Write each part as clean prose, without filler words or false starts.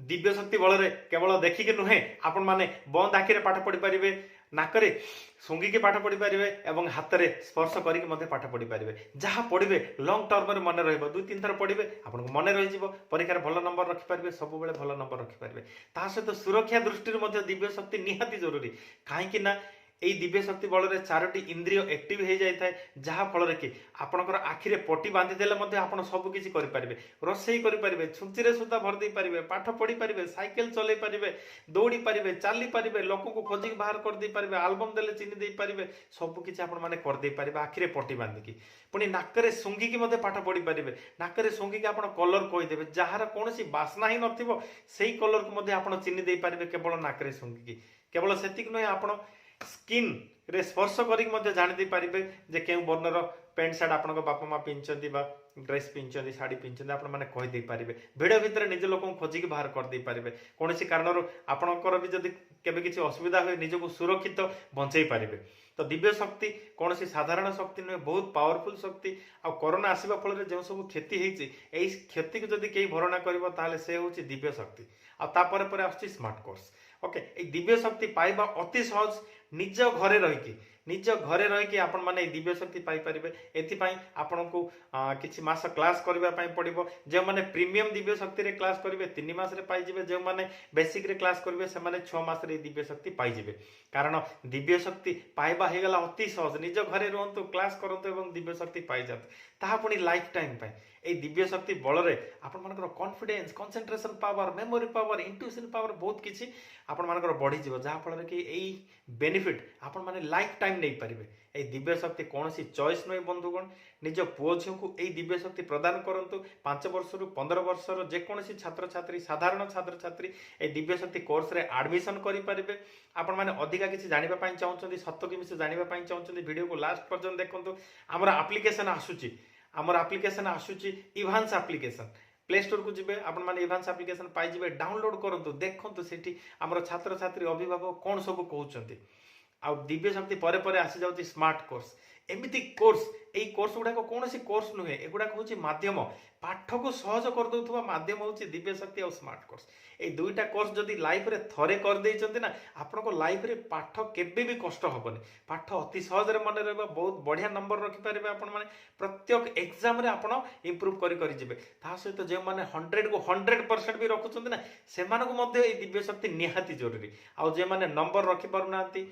ଦିବ୍ୟ ଶକ୍ତି ବଳରେ କେବଳ ଦେଖିକି ନୁହେଁ, ଆପଣମାନେ ବନ୍ଦ ଆଖିରେ ପାଠ ପଢ଼ିପାରିବେ, ନାକରେ ଶୁଙ୍ଘିକି ପାଠ ପଢ଼ିପାରିବେ ଏବଂ ହାତରେ ସ୍ପର୍ଶ କରିକି ମଧ୍ୟ ପାଠ ପଢ଼ିପାରିବେ। ଯାହା ପଢ଼ିବେ ଲଙ୍ଗ ଟର୍ମରେ ମନେ ରହିବ। 2-3 ଥର ପଢ଼ିବେ, ଆପଣଙ୍କୁ ମନେ ରହିଯିବ। ପରୀକ୍ଷାରେ ଭଲ ନମ୍ବର ରଖିପାରିବେ, ସବୁବେଳେ ଭଲ ନମ୍ବର ରଖିପାରିବେ। ତା ସହିତ ସୁରକ୍ଷା ଦୃଷ୍ଟିରୁ ମଧ୍ୟ ଦିବ୍ୟ ଶକ୍ତି ନିହାତି ଜରୁରୀ। କାହିଁକି ନା ଏଇ ଦିବ୍ୟ ଶକ୍ତି ବଳରେ ଚାରୋଟି ଇନ୍ଦ୍ରିୟ ଆକ୍ଟିଭ ହେଇଯାଇଥାଏ, ଯାହା ଫଳରେ କି ଆପଣଙ୍କର ଆଖିରେ ପଟି ବାନ୍ଧିଦେଲେ ମଧ୍ୟ ଆପଣ ସବୁ କିଛି କରିପାରିବେ। ରୋଷେଇ କରିପାରିବେ, ଛୁଞ୍ଚିରେ ସୁଦ୍ଧା ଭରି ଦେଇପାରିବେ, ପାଠ ପଢ଼ିପାରିବେ, ସାଇକେଲ ଚଲେଇ ପାରିବେ, ଦୌଡ଼ି ପାରିବେ, ଚାଲି ପାରିବେ, ଲୋକଙ୍କୁ ଖୋଜିକି ବାହାର କରିଦେଇ ପାରିବେ, ଆଲବମ୍ ଦେଲେ ଚିହ୍ନି ଦେଇପାରିବେ। ସବୁ କିଛି ଆପଣମାନେ କରିଦେଇ ପାରିବେ ଆଖିରେ ପଟି ବାନ୍ଧିକି। ପୁଣି ନାକରେ ଶୁଙ୍ଘିକି ମଧ୍ୟ ପାଠ ପଢ଼ିପାରିବେ। ନାକରେ ଶୁଙ୍ଘିକି ଆପଣ କଲର କହିଦେବେ। ଯାହାର କୌଣସି ବାସ୍ନା ହିଁ ନଥିବ, ସେଇ କଲରକୁ ମଧ୍ୟ ଆପଣ ଚିହ୍ନି ଦେଇପାରିବେ କେବଳ ନାକରେ ଶୁଙ୍ଘିକି। କେବଳ ସେତିକି ନୁହେଁ, ଆପଣ ସ୍କିନ୍ରେ ସ୍ପର୍ଶ କରିକି ମଧ୍ୟ ଜାଣି ଦେଇପାରିବେ ଯେ କେଉଁ ବର୍ଣ୍ଣର ପ୍ୟାଣ୍ଟ ସାର୍ଟ ଆପଣଙ୍କ ବାପା ମା ପିନ୍ଧିଛନ୍ତି ବା ଡ୍ରେସ୍ ପିନ୍ଧିଛନ୍ତି, ଶାଢ଼ୀ ପିନ୍ଧିଛନ୍ତି, ଆପଣମାନେ କହିଦେଇପାରିବେ। ଭିଡ଼ ଭିତରେ ନିଜ ଲୋକଙ୍କୁ ଖୋଜିକି ବାହାର କରିଦେଇପାରିବେ। କୌଣସି କାରଣରୁ ଆପଣଙ୍କର ବି ଯଦି କେବେ କିଛି ଅସୁବିଧା ହୁଏ, ନିଜକୁ ସୁରକ୍ଷିତ ବଞ୍ଚେଇ ପାରିବେ। ତ ଦିବ୍ୟ ଶକ୍ତି କୌଣସି ସାଧାରଣ ଶକ୍ତି ନୁହେଁ, ବହୁତ ପାୱାରଫୁଲ ଶକ୍ତି। ଆଉ କରୋନା ଆସିବା ଫଳରେ ଯେଉଁ ସବୁ କ୍ଷତି ହେଇଛି, ଏଇ କ୍ଷତିକୁ ଯଦି କେହି ଭରଣା କରିବ, ତାହେଲେ ସେ ହେଉଛି ଦିବ୍ୟ ଶକ୍ତି। ଆଉ ତାପରେ ପରେ ଆସୁଛି ସ୍ମାର୍ଟ କୋର୍ସ। ଓକେ, ଏଇ ଦିବ୍ୟ ଶକ୍ତି ପାଇବା ଅତି ସହଜ। ନିଜ ଘରେ ରହିକି ଆପଣମାନେ ଏଇ ଦିବ୍ୟ ଶକ୍ତି ପାଇପାରିବେ। ଏଥିପାଇଁ ଆପଣଙ୍କୁ କିଛି ମାସ କ୍ଲାସ୍ କରିବା ପାଇଁ ପଡ଼ିବ। ଯେଉଁମାନେ ପ୍ରିମିୟମ ଦିବ୍ୟ ଶକ୍ତିରେ କ୍ଲାସ୍ କରିବେ, 3 ମାସରେ ପାଇଯିବେ। ଯେଉଁମାନେ ବେସିକ୍ରେ କ୍ଲାସ୍ କରିବେ, ସେମାନେ 6 ମାସରେ ଏଇ ଦିବ୍ୟ ଶକ୍ତି ପାଇଯିବେ। କାରଣ ଦିବ୍ୟ ଶକ୍ତି ପାଇବା ହେଇଗଲା ଅତି ସହଜ। ନିଜ ଘରେ ରୁହନ୍ତୁ, କ୍ଲାସ୍ କରନ୍ତୁ ଏବଂ ଦିବ୍ୟ ଶକ୍ତି ପାଇଯାଆନ୍ତୁ, ତାହା ପୁଣି ଲାଇଫ୍ ଟାଇମ୍ ପାଇଁ। ଏଇ ଦିବ୍ୟ ଶକ୍ତି ବଳରେ ଆପଣମାନଙ୍କର confidence, concentration power, memory power, intuition power ବହୁତ କିଛି ଆପଣମାନଙ୍କର ବଢ଼ିଯିବ, ଯାହାଫଳରେ କି ଏଇ ବେନିଫିଟ୍ ଆପଣମାନେ ଲାଇଫ୍ ଟାଇମ୍ ନେଇପାରିବେ। ଏଇ ଦିବ୍ୟ ଶକ୍ତି କୌଣସି ଚଏସ୍ ନୁହେଁ ବନ୍ଧୁଗଣ। ନିଜ ପୁଅ ଝିଅଙ୍କୁ ଏଇ ଦିବ୍ୟ ଶକ୍ତି ପ୍ରଦାନ କରନ୍ତୁ। 5 ବର୍ଷରୁ 15 ବର୍ଷର ଯେକୌଣସି ଛାତ୍ରଛାତ୍ରୀ, ସାଧାରଣ ଛାତ୍ରଛାତ୍ରୀ ଏଇ ଦିବ୍ୟ ଶକ୍ତି କୋର୍ସରେ ଆଡ଼ମିସନ୍ କରିପାରିବେ। ଆପଣମାନେ ଅଧିକା କିଛି ଜାଣିବା ପାଇଁ ଚାହୁଁଛନ୍ତି, ସତ କି ମିଛ ଜାଣିବା ପାଇଁ ଚାହୁଁଛନ୍ତି, ଭିଡ଼ିଓକୁ ଲାଷ୍ଟ ପର୍ଯ୍ୟନ୍ତ ଦେଖନ୍ତୁ। ଆମର ଆପ୍ଲିକେସନ୍ ଆସୁଛି ଇଭାନ୍ସ ଆପ୍ଲିକେସନ୍। ପ୍ଲେ ଷ୍ଟୋରକୁ ଯିବେ, ଆପଣମାନେ ଇଭାନ୍ସ ଆପ୍ଲିକେସନ୍ ପାଇଯିବେ। ଡାଉନଲୋଡ୍ କରନ୍ତୁ, ଦେଖନ୍ତୁ ସେଠି ଆମର ଛାତ୍ରଛାତ୍ରୀ, ଅଭିଭାବକ କ'ଣ ସବୁ କହୁଛନ୍ତି। ଆଉ ଦିବ୍ୟ ଶକ୍ତି ପରେ ପରେ ଆସିଯାଉଛି ସ୍ମାର୍ଟ କୋର୍ସ। ଏମିତି କୋର୍ସ, ଏଇ କୋର୍ସ ଗୁଡ଼ାକ କୌଣସି କୋର୍ସ ନୁହେଁ, ଏଗୁଡ଼ାକ ହେଉଛି ମାଧ୍ୟମ। ପାଠକୁ ସହଜ କରିଦେଉଥିବା ମାଧ୍ୟମ ହେଉଛି ଦିବ୍ୟ ଶକ୍ତି ଆଉ ସ୍ମାର୍ଟ କୋର୍ସ। ଏଇ ଦୁଇଟା କୋର୍ସ ଯଦି ଲାଇଫରେ ଥରେ କରିଦେଇଛନ୍ତି ନା, ଆପଣଙ୍କ ଲାଇଫରେ ପାଠ କେବେ ବି କଷ୍ଟ ହେବନି। ପାଠ ଅତି ସହଜରେ ମନେ ରହିବ। ବହୁତ ବଢ଼ିଆ ନମ୍ବର ରଖିପାରିବେ ଆପଣମାନେ। ପ୍ରତ୍ୟେକ ଏକ୍ଜାମରେ ଆପଣ ଇମ୍ପ୍ରୁଭ୍ କରି କରି ଯିବେ। ତା ସହିତ ଯେଉଁମାନେ 100କୁ 100% ବି ରଖୁଛନ୍ତି ନା, ସେମାନଙ୍କୁ ମଧ୍ୟ ଏଇ ଦିବ୍ୟ ଶକ୍ତି ନିହାତି ଜରୁରୀ। ଆଉ ଯେଉଁମାନେ ନମ୍ବର ରଖିପାରୁନାହାନ୍ତି,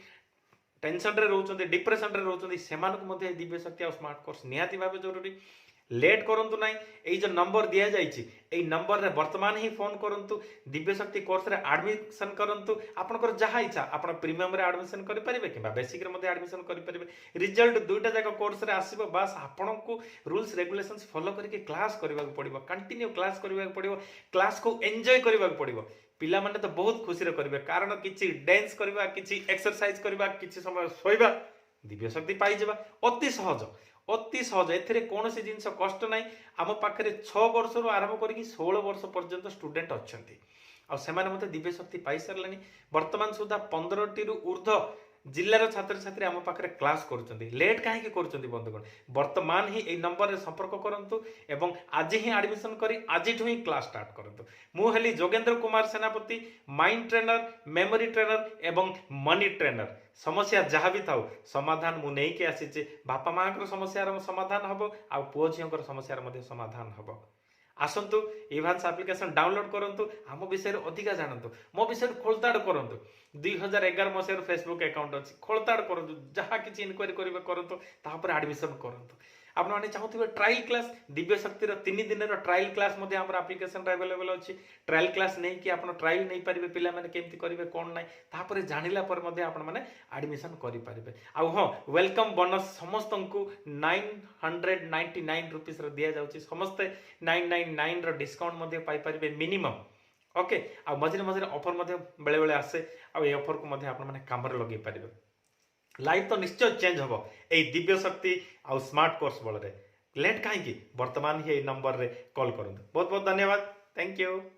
ଟେନସନରେ ରହୁଛନ୍ତି, ଡିପ୍ରେସନରେ ରହୁଛନ୍ତି, ସେମାନଙ୍କୁ ମଧ୍ୟ ଏଇ ଦିବ୍ୟ ଶକ୍ତି ଆଉ ସ୍ମାର୍ଟ କୋର୍ସ ନିହାତି ଭାବେ ଜରୁରୀ। ଲେଟ୍ କରନ୍ତୁ ନାହିଁ। ଏଇ ଯେଉଁ ନମ୍ବର ଦିଆଯାଇଛି, ଏଇ ନମ୍ବରରେ ବର୍ତ୍ତମାନ ହିଁ ଫୋନ୍ କରନ୍ତୁ, ଦିବ୍ୟ ଶକ୍ତି କୋର୍ସରେ ଆଡ଼ମିସନ୍ କରନ୍ତୁ। ଆପଣଙ୍କର ଯାହା ଇଚ୍ଛା, ଆପଣ ପ୍ରିମିୟମରେ ଆଡ଼ମିସନ୍ କରିପାରିବେ କିମ୍ବା ବେସିକ୍ରେ ମଧ୍ୟ ଆଡ଼ମିସନ୍ କରିପାରିବେ। ରିଜଲ୍ଟ ଦୁଇଟା ଯାକ କୋର୍ସରେ ଆସିବ। ବାସ୍, ଆପଣଙ୍କୁ ରୁଲ୍ସ ରେଗୁଲେସନ୍ସ ଫଲୋ କରିକି କ୍ଲାସ୍ କରିବାକୁ ପଡ଼ିବ, କଣ୍ଟିନ୍ୟୁ କ୍ଲାସ୍ କରିବାକୁ ପଡ଼ିବ, କ୍ଲାସ୍କୁ ଏନ୍ଜୟ କରିବାକୁ ପଡ଼ିବ। ପିଲାମାନେ ତ ବହୁତ ଖୁସିରେ କରିବେ, କାରଣ କିଛି ଡ୍ୟାନ୍ସ କରିବା, କିଛି ଏକ୍ସରସାଇଜ କରିବା, କିଛି ସମୟ ଶୋଇବା, ଦିବ୍ୟ ଶକ୍ତି ପାଇଯିବା ଅତି ସହଜ, ଅତି ସହଜ। ଏଥିରେ କୌଣସି ଜିନିଷ କଷ୍ଟ ନାହିଁ। ଆମ ପାଖରେ 6 ବର୍ଷରୁ ଆରମ୍ଭ କରିକି 16 ବର୍ଷ ପର୍ଯ୍ୟନ୍ତ ଷ୍ଟୁଡେଣ୍ଟ ଅଛନ୍ତି ଆଉ ସେମାନେ ମଧ୍ୟ ଦିବ୍ୟ ଶକ୍ତି ପାଇସାରିଲେଣି। ବର୍ତ୍ତମାନ ସୁଦ୍ଧା 15ଟିରୁ ଉର୍ଦ୍ଧ୍ୱ ଜିଲ୍ଲାର ଛାତ୍ରଛାତ୍ରୀ ଆମ ପାଖରେ କ୍ଲାସ୍ କରୁଛନ୍ତି। ଲେଟ୍ କାହିଁକି କରୁଛନ୍ତି ବନ୍ଧୁଗଣ? ବର୍ତ୍ତମାନ ହିଁ ଏଇ ନମ୍ବରରେ ସମ୍ପର୍କ କରନ୍ତୁ ଏବଂ ଆଜି ହିଁ ଆଡ଼ମିସନ୍ କରି ଆଜିଠୁ ହିଁ କ୍ଲାସ୍ ଷ୍ଟାର୍ଟ କରନ୍ତୁ। ମୁଁ ହେଲି ଯୋଗେନ୍ଦ୍ର କୁମାର ସେନାପତି, ମାଇଣ୍ଡ ଟ୍ରେନର, ମେମୋରି ଟ୍ରେନର ଏବଂ ମନି ଟ୍ରେନର। ସମସ୍ୟା ଯାହା ବି ଥାଉ, ସମାଧାନ ମୁଁ ନେଇକି ଆସିଛି। ବାପା ମାଆଙ୍କର ସମସ୍ୟାର ସମାଧାନ ହେବ ଆଉ ପୁଅ ଝିଅଙ୍କର ସମସ୍ୟାର ମଧ୍ୟ ସମାଧାନ ହେବ। ଆସନ୍ତୁ, ଇଭାନ୍ସ ଆପ୍ଲିକେସନ୍ ଡାଉନଲୋଡ୍ କରନ୍ତୁ, ଆମ ବିଷୟରେ ଅଧିକା ଜାଣନ୍ତୁ, ମୋ ବିଷୟରେ ଖୋଳତାଡ଼ କରନ୍ତୁ। 2011 ମସିହାରୁ ଫେସବୁକ୍ ଆକାଉଣ୍ଟ ଅଛି। ଖୋଳତାଡ଼ କରନ୍ତୁ, ଯାହା କିଛି ଇନକ୍ୱାରି କରିବେ କରନ୍ତୁ, ତାପରେ ଆଡ଼ମିସନ୍ କରନ୍ତୁ। ଆପଣମାନେ ଚାହୁଁଥିବେ ଟ୍ରାଏଲ୍ କ୍ଲାସ୍, ଦିବ୍ୟ ଶକ୍ତିର 3 ଦିନର ଟ୍ରାଏଲ୍ କ୍ଲାସ୍ ମଧ୍ୟ ଆମର ଆପ୍ଲିକେସନରେ ଆଭେଲେବଲ୍ ଅଛି। ଟ୍ରାଏଲ୍ କ୍ଲାସ୍ ନେଇକି ଆପଣ ଟ୍ରାଏଲ୍ ନେଇପାରିବେ, ପିଲାମାନେ କେମିତି କରିବେ କ'ଣ ନାହିଁ। ତାପରେ ଜାଣିଲା ପରେ ମଧ୍ୟ ଆପଣମାନେ ଆଡ଼ମିସନ୍ କରିପାରିବେ। ଆଉ ହଁ, welcome bonus ସମସ୍ତଙ୍କୁ 999 ରୁପିସ୍ର ଦିଆଯାଉଛି। ସମସ୍ତେ 999ର ଡିସକାଉଣ୍ଟ ମଧ୍ୟ ପାଇପାରିବେ ମିନିମମ୍। ଓକେ, ଆଉ ମଝିରେ ମଝିରେ ଅଫର୍ ମଧ୍ୟ ବେଳେବେଳେ ଆସେ ଆଉ ଏ ଅଫର୍କୁ ମଧ୍ୟ ଆପଣମାନେ କାମରେ ଲଗେଇ ପାରିବେ। ଲାଇଫ୍ ତ ନିଶ୍ଚୟ ଚେଞ୍ଜ ହେବ ଏଇ ଦିବ୍ୟ ଶକ୍ତି ଆଉ ସ୍ମାର୍ଟ କୋର୍ସ ବଳରେ। ଲେଟ୍ କାହିଁକି? ବର୍ତ୍ତମାନ ହିଁ ଏଇ ନମ୍ବରରେ କଲ୍ କରନ୍ତୁ। ବହୁତ ବହୁତ ଧନ୍ୟବାଦ। Thank you.